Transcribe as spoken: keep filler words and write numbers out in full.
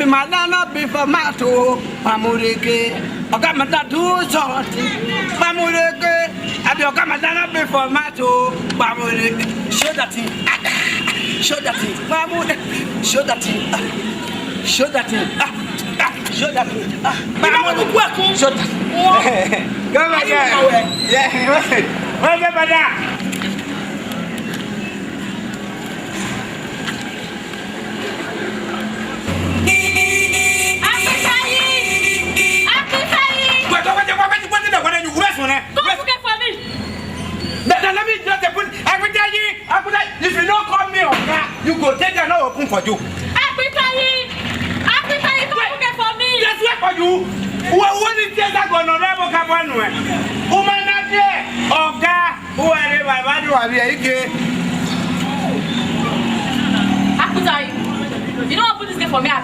Madam no be for mouth o, Pamurege. Oga Madam do something, Pamurege. Abi Oga Madam no be for mouth o, Pamurege. Show that thing, show that thing, Pamurege. Show that thing, show that thing, show that thing. Show that thing. Go back there. Yeah, go back there. Akpitayi! Akpitayi! Wait, wait, wait, wait, wait, wait, wait, you rest on that. Come look for me. That, that, let me just put Akpitayi, Akpitayi. If you don't call me, okay, you go take that no open for you. Akpitayi! Akpitayi, come look for me. Just wait for you. What, what is this that going on? Never come on, man. Woman not there. Okay. Who are they? Baba, you are here. Akpitayi, you don't want to put this thing for me, abi?